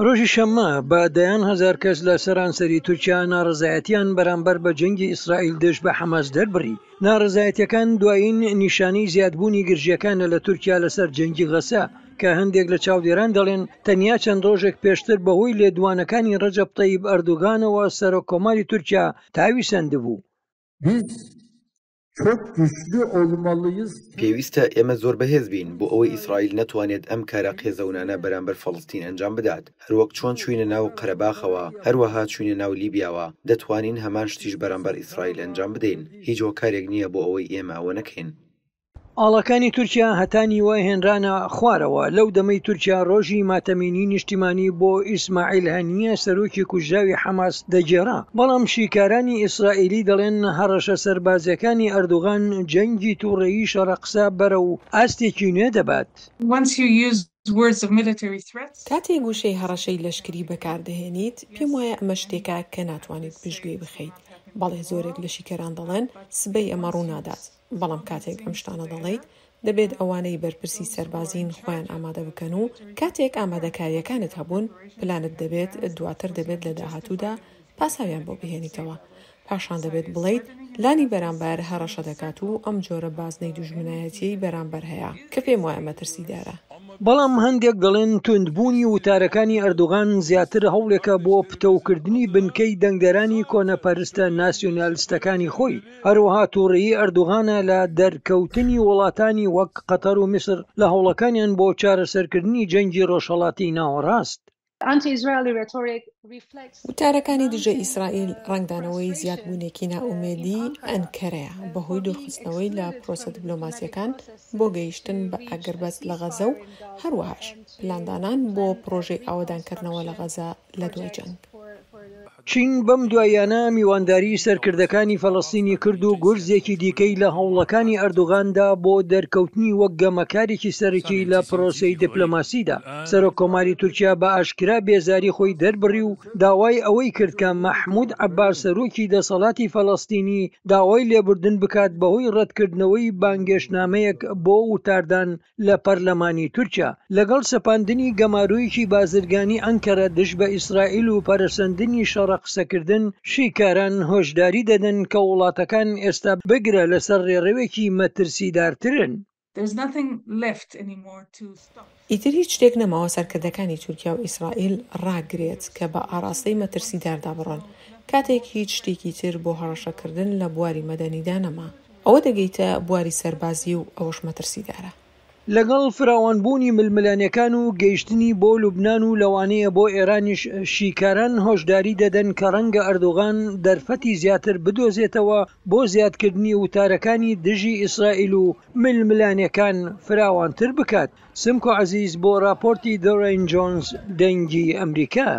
ڕۆژی شەممە بە دەیان هەزار کەس لە سەرانسەری تورکیا ناڕەزایەتیان بەرامبەر بە جەنگی ئیسرائیل دژ بە حەماس دەربڕی. ناڕەزایەتیەکان دوایین نیشانەی زیادبوونی گرژیەکانە لە تورکیا لەسەر جەنگی غەزە کە هەندێک لە چاودێران دەڵێن تەنیا چەند ڕۆژێک پێشتر بەهۆی لێدوانەکانی ڕەجەب تەیب ئەردۆگانەوە سەرۆک کۆماری تورکیا تاوی سەندبوو. Biz çok güçlü olmalıyız. پێویستە ئێمە زۆر بەهێز بین بۆ ئەوەی ئیسرائیل نەتوانێت ئەم کارە قێزەونانە بەرامبەر فەڵەستین ئەنجام بدات، هەروەک چۆن چووینە ناو قەرەباخەوە، هەروەها چووینە ناو لیبیاوە، دەتوانین هەمان شتیش بەرامبەر ئیسرائیل ئەنجام بدەین، هیچ هۆکارێک نییە بۆ ئەوەی ئێمە ئەوە نەکەین. ئاڵاکانی تورکیا هەتا نیوە هێنرانە خوارەوە لەو دەمەی تورکیا ڕۆژی ماتەمینی نیشتیمانی بۆ ئیسماعیل هەنییە سەرۆکی کوژراوی حەماس دەگێڕا، بەڵام شیکارانی ئیسرائیلی دەڵێن هەڕەشە سەربازییەکانی ئەردوغان جەنگی توڕەیی شەڕەقسە بەرەو ئاستێکی نوێ دەبات. کاتێک وشەی هەڕەشەی لەشکری بەکاردەهێنیت، پێم وایە ئەمە شتێکە کە ناتوانیت پشتگوێی بخەیت. بەڵێ زۆرێک لە شیکەران دەڵێن سبەی ئەمە ڕوونادات، بەڵام کاتێک ئەم شتانە دەڵێیت، دەبێت ئەوانەی بەرپرسی سەربازین خۆیان ئامادە بکەن و کاتێک ئامادەکارییەکانت هەبوون، پلانت دەبێت، دواتر دەبێت لە داهاتوودا پاساویان بۆ بهێنیتەوە. پاشان دەبێت بڵێیت لانی بەرامبەر هەڕەشە دەکات و ئەم جۆرە بازنەی دوژمنایەتیەی بەرامبەر هەیە کە پێم وایە مەترسیدارە. بەڵام هەندێک دەڵێن توندبوونی وتارەکانی ئەردۆغان زیاتر هەوڵێکە بۆ پتەوکردنی بنکەی دەنگدەرانی کۆنەپەرستە ناسیۆنالستەکانی خۆی، هەروەها توڕەیی ئەردۆغانە لە دەرکەوتنی وڵاتانی وەک قەتەر و میسر لە هەوڵەکانیان بۆ چارەسەرکردنی جەنگی ڕۆژهەڵاتی ناوەڕاست. وتارەکانی دژە ئیسرائیل ڕەنگدانەوەی زیادبوونێکی نائومێدیی ئەنکەرەیە بەهۆی دوورخستنەوەی لە پرۆسە دیپلۆماسییەکان بۆ گەیشتن بە ئاگربەست لە غەزە و هەروەهاش پلاندانان بۆ پرۆژەی ئاوەدانکردنەوە لە غەزە لە دوای جەنگ. چین بەم دواییانە میوانداری سەرکردەکانی فەلەستینی کرد و گورزێکی دیکەی لە هەوڵەکانی ئەردۆغان دا بۆ دەرکەوتنی وەک گەمەکارێکی سەرەکی لە پرۆسەی دیپلۆماسیدا. سەرۆک کۆماری تورکیا بە ئاشکرا بێزاری خۆی دەربڕی و داوای ئەوەی کرد کە مەحمود عەباس سەرۆکی دەسەڵاتی فەلەستینی داوای لێبوردن بکات بەهۆی ڕەتکردنەوەی بانگێشتنامەیەک بۆ وتاردان لە پەرلەمانی تورکیا، لەگەڵ سەپاندنی گەمارۆیەکی بازرگانی ئەنکەرە دژ بە ئیسرائیل و پەرەسەندنی شەڕە قسەکردن، شیکاران هۆشداری دەدەن کە وڵاتەکان ئێستا بگرە لەسەر ڕێڕەوێکی مەترسیدارترن. ئیتر هیچ شتێک نەماوە سەرکردەکانی تورکیا و ئیسرائیل ڕاگرێت کە بە ئاڕاستەی مەترسیداردا بڕۆن، کاتێک هیچ شتێکی تر بۆ هەڕەشەکردن لە بواری مەدەنیدا نەما. ئەوە دەگەیتە بواری سەربازی و ئەوەش مەترسیدارە. لەگەڵ فراوانبوونی ململانێکان و گەیشتنی بۆ لوبنان و لەوانەیە بۆ ئێرانیش، شیکاران هۆشداری دەدەن کە ڕەنگە ئەردۆغان دەرفەتی زیاتر بدۆزێتەوە بۆ زیادکردنی وتارەکانی دژی ئیسرائیل و ململانێکان فراوانتر بکات. سمکۆ عەزیز بۆ ڕاپۆرتی دۆرەین جۆنز، دەنگی ئەمریکا.